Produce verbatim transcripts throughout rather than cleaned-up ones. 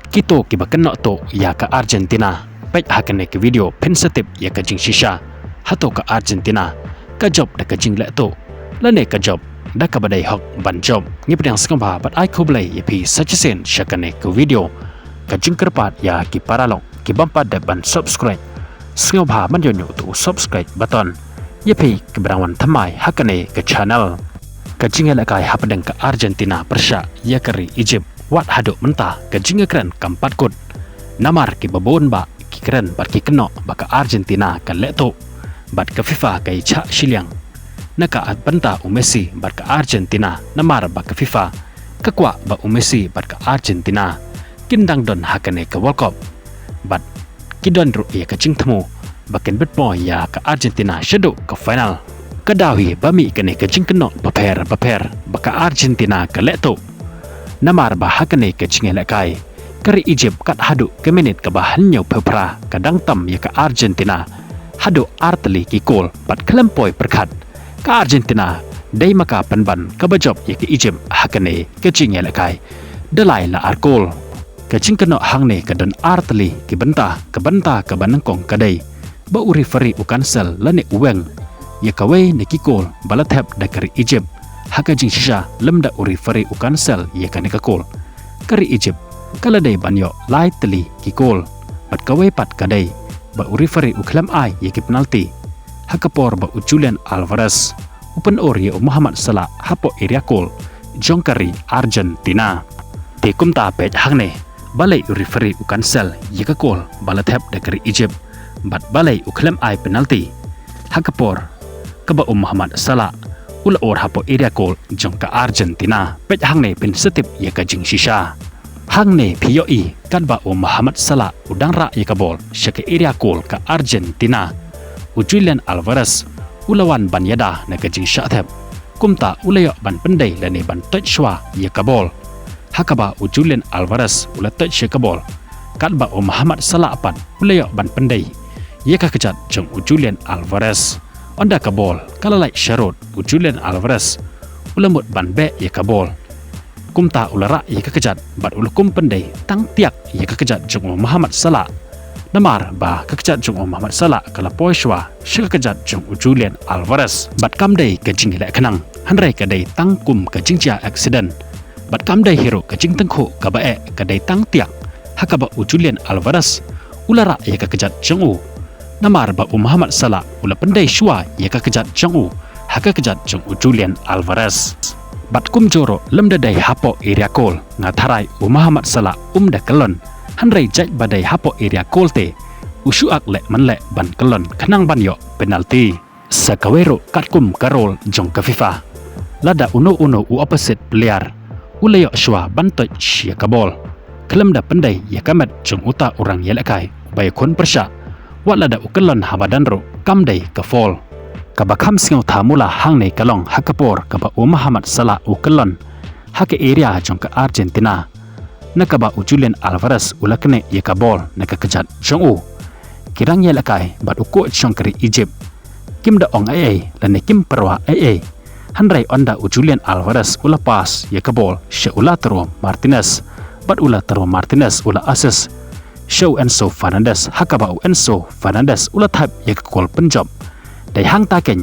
Kito kiba kynnoh tuh ïa ka Argentina, peit ha kane ka video phin sa tip ïa ka jingshisha. Hato ka Argentina ka jop da ka jingleh tuh, lane ka jop da kaba dei hok ban jop? Ngi pdiang sngewbha bad ai khublei ïa phi sa shisien sha kane ka video. Ka jingkyrpad ïa ki paralok ki bym pat dep ban subscribe, sngewbha ban ïoh ñiew uto u subscribe button. Ïa phi kiba dang wan thymmai ha kane ka channel. Ka jingïalehkai hapdeng ka Argentina pyrshah ïa ka ri Egypt, wat haduh mynta ka jingïakren kam pat kut. Namar kiba bun bah ki kren bad ki kynnoh ba ka Argentina ka leh tuh, bad ka FIFA ka ïa chah shiliang na ka bynta u Messi bad ka Argentina, namar ba ka FIFA ka kwah ba u Messi bad ka Argentina kin dang don ha kane ka World Cup. Bad ki don ruh ïa ka jingthmu ba kin bit poi ïa ka Argentina shaduh ka final. Ka daw hi ba mih kane ka jingkynnoh bapher bapher ba ka Argentina ka leh tuh. Namar ba ha kane ka jingïalehkai, ka ri Egypt kat haduh ka minit kaba hynñiewphew phra ka dang tam ïa ka Argentina haduh ar tylli ki kol, bad khlem poi pyrkhat, ka Argentina dei ma ka pynban kaba jop ïa ka Egypt ha kane ka jingïalehkai da lai la ar kol. Ka jingkynnoh hangne ka don ar tylli ki bynta. Ka bynta kaba nyngkong ka dei ba u referee u cancel lane u weng ïa kawei na ki kol ba la thep da ka ri Egypt. Ha ka jingshisha, lymda u referee u cancel ïa kane ka kol, ka ri Egypt ka la dei ban ïoh lai tylli ki kol. Bad kawei pat ka dei ba u referee u khlem ai ïa ki penalty ha ka por ba u Julian Alvarez u pynur ïa u Mohamed Salah hapoh area kol jong ka ri Argentina. Te kumta peit hangne, balei u referee u cancel ïa ka kol ba la thep da ka ri Egypt, bad balei u khlem ai penalty ha ka por kaba u Mohamed Salah u la ur hapoh area kol jong ka Argentina? Peit hangne phin sa tip ïa ka jingshisha. Hangne phi ïohi katba u Mohamed Salah u dang rah ïa ka bol sha ka area kol ka Argentina, u Julian Alvarez u la wan ban ïada na ka jingshah thep. Kumta u la ïoh ban pyndei lane ban toit shuwa ïa ka bol. Ha kaba u Julian Alvarez u la toit sha ka bol, katba u Mohamed Salah pat u la ïoh ban pyndei ïa ka kjat jong u Julian Alvarez. Ynda ka bol ka la lait sharud, u Julian Alvarez u la mut ban beh ïa ka bol. Kumta u la rah ïa ka kjat bad u la kum pyndei tang tiak ïa ka kjat jong u Mohamed Salah. Namar ba ka kjat jong u Mohamed Salah ka la poi shuwa sha ka kjat jong u Julian Alvarez. Bad kam dei ka jingïaleh khnang, hynrei ka dei tang kum ka jingjia accident. Bad kam dei hi ruh ka jingtyngkhuh kaba eh, ka dei tang tiak ha kaba u Julian Alvarez u la rah ïa ka kjat jong u. Namar ba u Mohamed Salah u la pyndei shuwa ïa ka kjat jong u ha ka kjat jong u Julian Alvarez. Bad kumjuh ruh lymda dei hapoh area kol, nga tharai u Mohamed Salah um da kyllon. Hynrei jait ba dei hapoh area kol te, u shu ak leh man leh ban kyllon khnang ban ïoh penalty. Sa kawei ruh, katkum ka rule jong ka FIFA, lada uno uno u opposite player u la ïoh shuwa ban toit ïa ka bol, khlem da pyndei ïa ka met jong uta u rangïalehkai ba ïakhun pyrshah, wat lada u kyllon haba don ruh, kam dei ka foul. Kaba kham sngewthuh mula hangne ka long ha ka por kaba u Mohamed Salah u kyllon ha ka area jong ka Argentina, na kaba u Julian Alvarez u la knieh ïa ka bol na ka kjat jong u. Ki rangïalehkai bad u coach jong ka ri Egypt kim da ong ei ei lane kim pyrwa ei ei. Hynrei ynda u Julian Alvarez u la pass ïa ka bol sha u Lautaro Martinez, bad u Lautaro Martinez u la assist sha u Enzo Fernandez, ha kaba u Enzo Fernandez u la thep ïa ka kol pynjop. Dei hangta keiñ,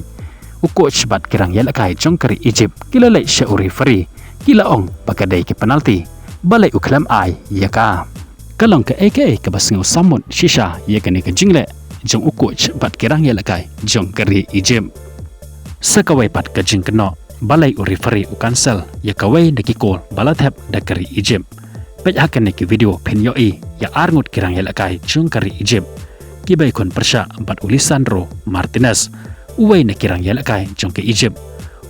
u coach bad ki rangïalehkai jong ka ri Egypt ki la leit sha u referee, ki la ong ba ka dei ka penalty, balei u khlem ai ïa ka. Ka long kaei kaei kaba sngew sammut shisha ïa kane ka jingleh jong u coach bad ki rangïalehkai jong ka ri Egypt. Sa kawei pat ka jingkynnoh, balei u referee u cancel ïa kawei na ki kol ba la thep da ka ri Egypt? Peit ha kane ka video phin ïohi ïa arngut ki rangïalehkai jong ka ri Egypt kiba ïakhun pyrshah bad u Lisandro Martinez, uwei na ki rangïalehkai jong ka Egypt.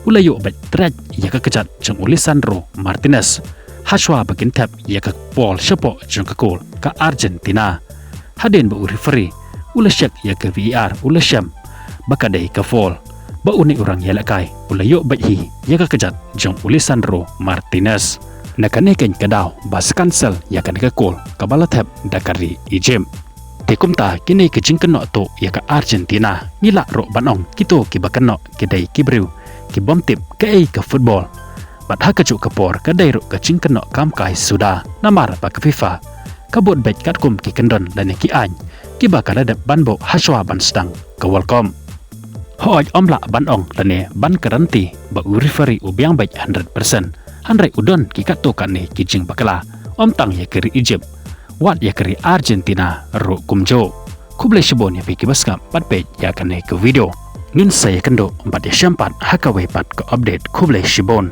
U la ïuh beit trei ïa ka kjat jong u Lisandro Martinez hashwa ba kin thep ïa ka bol shapoh jong ka kol ka Argentina. Hadien ba u referee u la check ïa ka VAR, u la shem ba ka dei ka foul, ba une u rangïalehkai u la ïuh beit hi ïa ka kjat jong u Lisandro Martinez. Na kane keiñ ka daw ba sa cancel ïa kane ka kol kaba la thep da ka ri Egypt. Te kumta kine ka jingkynnoh tuh ïa ka Argentina, ngi lah ruh ban ong kito kiba kynnoh ki dei ki briew ki bym tip kaei ka football. Bad ha kajuh ka por ka dei ruh ka jingkynnoh kam kai suda, namar ba ka FIFA ka bud beit katkum ki kyndon lane ki aiñ kiba ka la dep ban buh hashwa ban sdang ka World Cup. Hooid, ym lah ban ong lane ban guarantee ba u referee u biang beit hundred percent, hynrei u don ki katto katne ki jingbakla, ym tang ïa ka ri Egypt, wat ïa ka ri Argentina ruh kumjuh. Khublei shibun ïa phi kiba sngap bad peit ïa kane ka video. Ngin sa ïakynduh bad ïashem pat ha kawei pat ka update. Khublei shibun.